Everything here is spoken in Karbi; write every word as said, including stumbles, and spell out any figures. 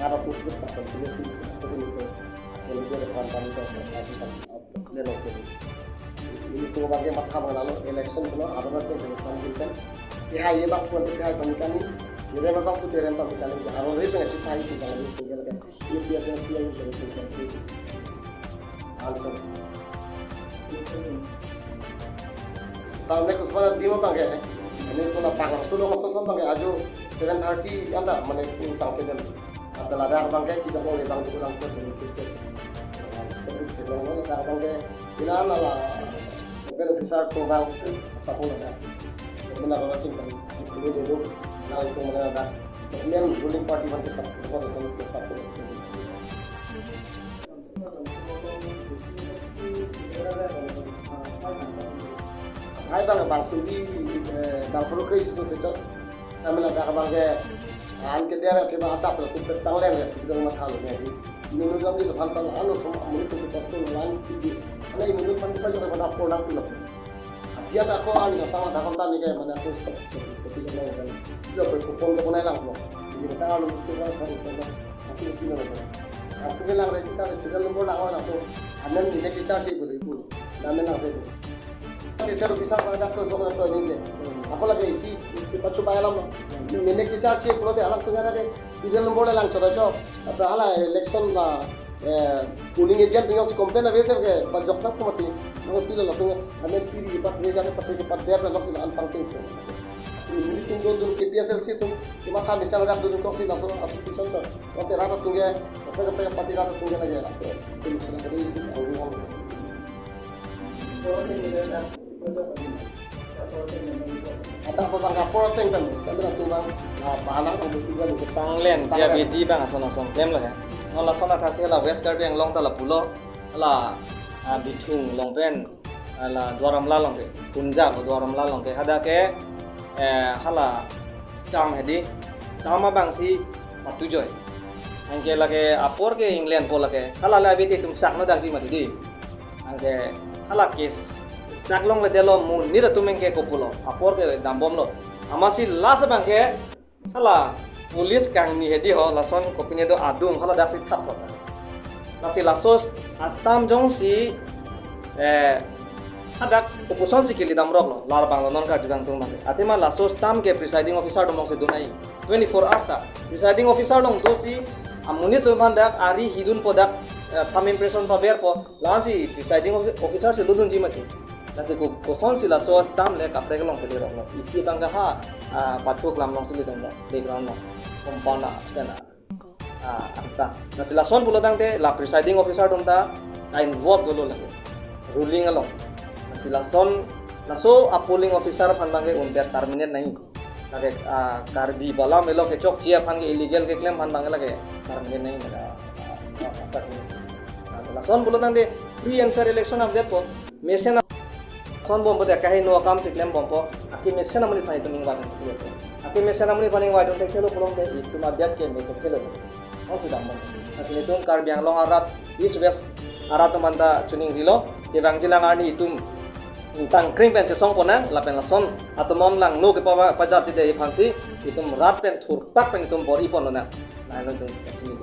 Ada tutup tak continuously sesuatu itu. Yang dia depan kami ke lagi kan lelo ke. Ini tuh bagi matha bang lalu election pulo, ada nanti election gitu kan. Pihak ye bang pun pihak panikan ini. Kira memang pun kira panikan ini. Ada lebih pengen cerita itu kalau itu kan. A P H L C yang penting penting. Answer. Tahun next mana di mana bang ke? Ini tuh na panglang solo masuk sama bang ke, ajo seven thirty anda mana pun tang ke dan. Ata ladak abang ke kita boleh bang tu kurang siap dengan kecil. Sedikit sedikit ladak abang ke ila la la ben officer tu bang sapul ladak. Mena orang tinggal di dulu dulu. Lalu itu mana ladak. Kemudian ruling party bang ke sapul, sapul, sapul. Hai bang, bang suri, eh, bang pro krisis so sejak. Kami ladak abang ke, an ke daerah ke bang atap lo, kita tang leng ya, kita rumah talo ya. Ini nunggu kami depan tang anu semua, mulai ke kita sekolah lan, ini. Karena ini nunggu pan kita juga pada pulang pulang. Dia tak kok anu sama tak kontan ni kayak mana tuh stop, stop, stop, stop, stop, stop. Dia perlu kupon ke mana lang pulang. Jadi kita anu itu kan kan sana. Aku bilang lagi. Aku bilang lagi kita serial number lah orang tu. Amen ini kita charge itu sih pun. Amen apa itu? Si seru bisa pada tu soal tu ini deh. Apa lagi isi kita coba alam lah. Ini kita charge pulo deh alam tu nggak ada deh. Serial number lah lang coba coba. Apa hala election lah, eh, polling agent tu yang si complain apa itu ke banjok tak mati. Nang pilih lah tu amen kiri empat tiga empat tiga empat dia lah langsung alam pangting tu. Ini tinggal dulu K P S L C tu, cuma kami salah dah dulu kok si langsung asal pisan tu. Waktu rata tunggu, apa apa parti rata tunggu lagi lah. Sini sudah ada isi anggung. Ada apa bang kapor teng kan, kami dah tumbang, ah, pahala kan betul kan. Tanglen, Tanglen. J B D bang ason ason klem lah ya. Nola sona thasi la West Karbi Anglong ta la pulo, la, ah, Bithung along pen, ah, la Duar Amla along ke, Punjab Duar Amla along ke, hadak ke, eh, hala stamp hedi, stamp abang si patu joi. Anke lake apor ke England po lake, hala la bete tum sak no dakji mati di. Anke hala ke sak longle delo mu nira tum anke kopulo, apor ke dambom lo. Amatsi last abang ke, hala police kangni hedi ho, lason kopine do adung, hala daksi thap thap. Lasi laso a stamp jongsi, eh, hadak opposition si kili damrok lo, lal bang lo non karju dang tung bang. Athema laso stamp ke presiding officer do mong si dunai. Twenty-four hours ta. Presiding officer along do si, amonit atum aphan dak ari hidun po dak, eh, thumb impression paber po, lasi presiding offi-, officer si ludunji mati. Lasi ko-, kosonsi laso stamp le kaprek along pele rok lo. Isi abang ke ha, ah, pathuk lam along si lidun lo, background lo. Compound na, pen na. Ah, anta. Lasi lason pulo tangte, la presiding officer atum ta, ka involve dolo lake. Ruling along. Lasi lason, laso a polling officer aphan abang ke undet terminate nai. Lake, ah, Karbi balam elo kechokche aphan ke illegal keklem aphan abang ke lake terminate nai lake, ah, ah, asak ni. Ah, lason pulo tangte free and fair election update po. Mesen a-, son bompo de kaheno akam si klem bompo. Akemesen amonit aphan itum ingvai dun thekthelo. Akemesen amonit aphan ingvai dun thekthelo pulote itum abiat ke me thekthelo. Song si dambom. Lasi nelitum Karbi Anglong arat, East West arat atum anta chuning rilo. Kevangji lang arni itum ingtang kring pen chesong ponnang, lapen lason atum on lang no kepa-, pajapji de aphansi itum rat pen thurpak pen itum bor-i pon lonang. Lahenlo itum kachini.